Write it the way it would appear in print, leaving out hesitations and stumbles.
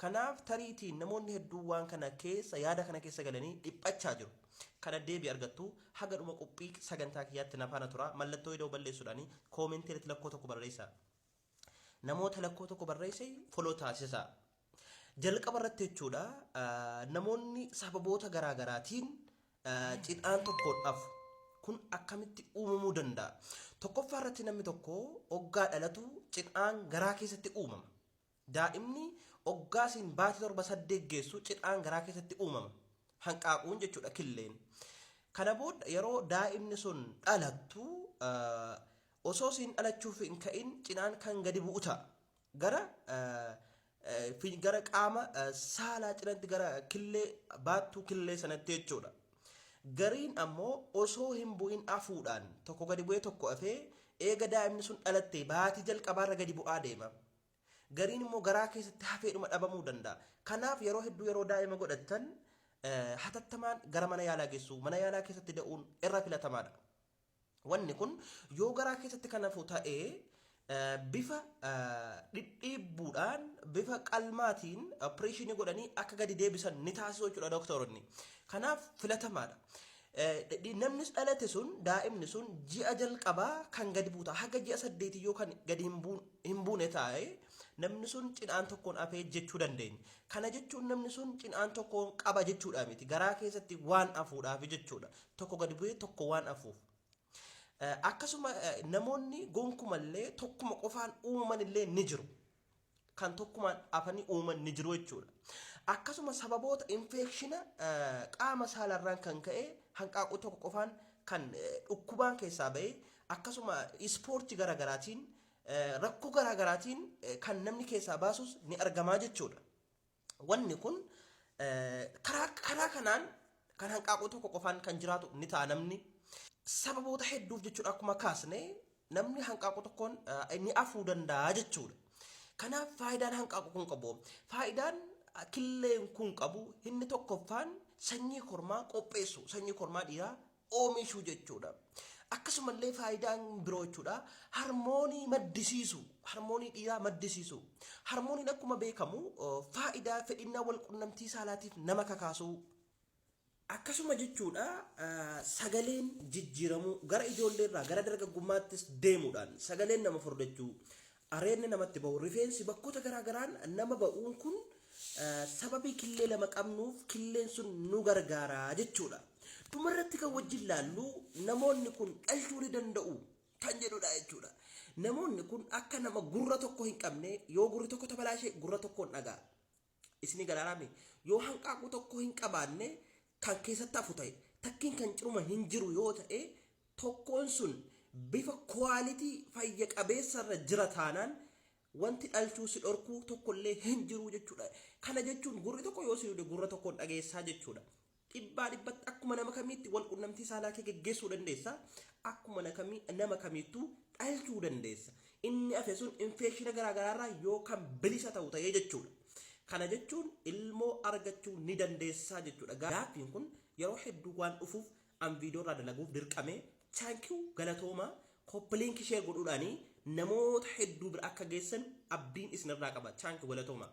Kanaaf tariitiin namoonni hedduun waan kana keessa, yaada kana keessa galanii dhiphachaa jiru. Kana deebii argattu haga dhuma qophii sagantaa kiyyaatti na faana tura. Mallattoo ida'uu balleessuudhaan koomentii irratti lakkoo tokko barreessaa. Namoota lakkoo tokko barreesse follow taasisaa. Jalqaba irratti jechuudha, namoonni sababoota garaa garaatiin cidhaan tokkoon hafu kun akkamitti uumamuu danda'a? Tokkoffaa irratti namni tokko oggaa dhalatu cidhaan garaa keessatti uumama. Daa'imni oggaasiin baatii 7, 8 geessu cidhaan garaa keessatti uumama. Hanqaaquun jechuudha, killeen. Kana booda yeroo daa'imni sun dhalattu, osoo siin dhalachuuf hin ka'in cinaan kan gadi bu'u ta'a. Gara qaama saalaa cinatti, gara killee baattuu killee sanatti jechuudha. Gariin ammoo osoo hin bu'in hafuudhaan tokko gadi bu'ee tokko hafee eega daa'imni sun dhalattee baatii jalqabaarra gadi bu'aa deema. Gariin immoo garaa keessatti hafeedhuma dhabamuu danda'a. Kanaaf yeroo hedduu yeroo daa'ima godhattan hatattamaan gara mana yaalaa geessu. Mana yaalaa keessatti da'uun irra filatamaadha. Wanni kun yoo garaa keessatti kan hafu ta'ee, bifa dhidhiibbuudhaan, bifa qalmaatiin opereeshinii godhanii akka gadi deebisan ni taasisu jechuudha dooktoronni. Kanaaf filatamaadha. Namnis dhalate sun, daa'imni sun ji'a jalqabaa kan gadi buuta. Haga ji'a 8 yoo kan gadi hin buune taa'e, namni sun cinaan tokkoon hafee jechuu dandeenya. Kana jechuun namni sun cinaan tokkoon qaba jechuudha miti. Garaa keessatti waan hafuudhaaf jechuudha. Tokko gadi bu'ee tokko waan hafuuf. Akkasuma namoonni gonkumallee tokkuma qofaan uumaman illee ni jiru. Kan tokkumaan hafanii uumaman ni jiru jechuudha. Akkasuma sababoota infeekshina qaama saalarraan kan ka'e hanqaaquu tokko qofaan kan dhukkubaan keessaa ba'e, akkasuma ispoortii garaagaraatiin, rakkoo garaagaraatiin kan namni keessaa baasus ni argamaa jechuudha. Wanni kun karaa kanaan kan hanqaaquu tokko qofaan kan jiraatu ni ta'a namni. Sababoota hedduuf jechuudha, akkuma kaasne namni hanqaaquu tokkoon ni afuu danda'a jechuudha. Kanaaf faayidaan hanqaaquu kun qabu, faayidaan killeen kun qabu inni tokkoffaan sanyii kormaa qopheessu, sanyii kormaa dhiiraa oomishuu jechuudha. Akkasumallee faayidaan biroo jechuudha, harmoonii maddisiisu, harmoonii dhiiraa maddisiisu. Harmooniin akkuma beekamu faayidaa fedhinnaa wal qunnamtii saalaatiif nama kakaasuu. Akkasuma jechuudha sagaleen jijjiiramuu, gara ijoolleerraa gara dargaggummaattis deemuudhaan sagaleen nama furdachuu, areedni namatti bahu, rifeensi bakkoota garaa garaan nama ba'uun kun sababii killee lama qabnuuf killeen sun nu gargaara jechuudha. Dhumarratti kan wajjin laallu namoonni kun dhalchuu ni danda'u kan jedhudha jechuudha. Namoonni kun akka nama gurra tokko hin qabne, yoo gurri tokko tabalaashee gurra tokkoon dhaga'a. Isinii galaaraami, yoo hanqaaquu tokko hin qabaanne kan keessatti hafu ta'e, takkiin kan ciruma hin jiru yoo ta'e, tokkoon sun bifa quality fayya qabeessa irra jira taanaan wanti dhalchuu si dhorkuu tokkollee hin jiru jechuudha. Kana jechuun gurri tokko yoo si duude gurra tokkoon dhageessaa jechuudha. Dhibbaa dhibbatti akkuma nama kamiitti wal qunnamtii saalaa kee geggeessuu dandeessa. Akkuma nama kamiittuu dhalchuu dandeessa. Inni hafe sun infeekshina garaa garaarraa yoo kan bilisa ta'u ta'ee jechuudha. Kana jechuun ilmoo argachuu ni dandeessaa jechuudha. Gaaffiin kun yeroo hedduu waan dhufuuf an viidiyoo irraa dalaguuf dirqame. Thank you, galatooma. Copy link, share godhuudhaanii namoota hedduu bira akka geessan abdiin isinirraa qaba. Thank you, galatooma.